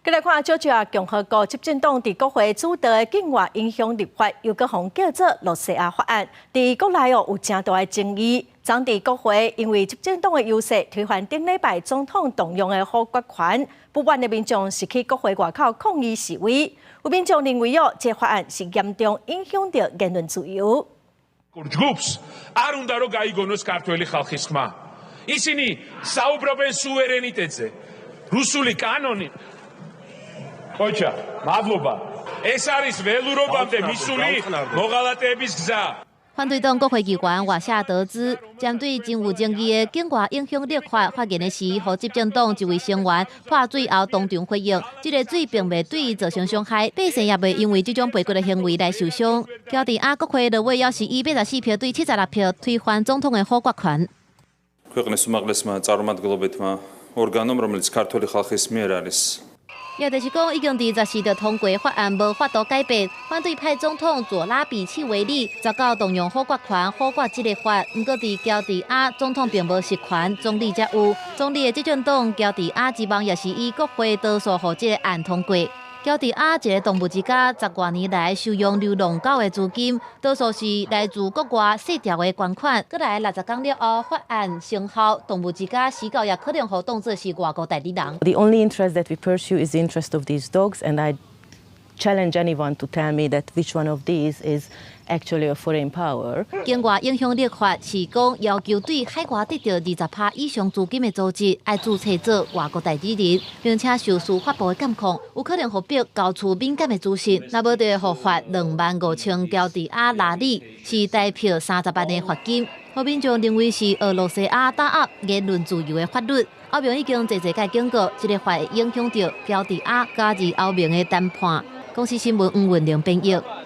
過來看喬治亞共和國執政黨佇國會主導的境外影響立法，又閣予人叫做羅西亞法案，佇國內哦有誠大的爭議。昨佇國會因為執政黨的優勢推翻頂禮拜總統動用的否決權，不滿的民眾是去國會外口抗議示威。有民眾認為哦，這法案是嚴重影響著言論自由。 ჯგუფს არ უნდა რომ გაიგონოს ქართველი ხალხის ხმა. ისინი საუბრობენ სუვერენიტეტზე. რუსული კანონი ყოჩა, მადლობა. ეს არის ველურობამდე მისული მოღალატეების გზა. 反對黨國會議員瓦夏德茲針對真有爭議的境外影響力法發言的時，予執政黨一位成員潑水後當場回應，這个水並袂對伊造成傷害，百姓也袂因為這種背骨的行為來受傷。喬治亞國會落尾也是以84票對76票推翻總統的否決權。 ქვეყნის უმაღლესმა წარმომადგენლობითმა ორგანომ, რომელიც ქართული ხალხის მიერ არის 也就是講，已經佇14就通過法案，無法度改變。反對派總統佐拉比契維利19動用否決權否決這个法，毋過佇喬治亞總統並無實權，總理才有。總理的執政黨喬治亞之望也是以國會多數予這个案通過。喬治亞一个動物之家十外年來收容流浪狗的資金，多數是來自國外細條的捐款。過來60工了後，法案生效，動物之家死狗也可能予當作是外國代理人。 The only interest that we pursue is the interest of these dogs, and I challenge anyone to tell me that which one of these is actually a foreign power. 境外影響力法是講要求對海外得著20趴以上資金的組織，愛註冊做外國代理人，並且受司法部的監控，有可能予逼交出敏感的資訊。若無就會予罰25,000喬治亞拉里，是台幣30萬的罰金。予民眾認為是俄羅斯亞打壓言論自由的法律。歐盟已經濟濟擺警告，這个法會影響著喬治亞加入歐盟的談判。公視新聞吳文玲編譯。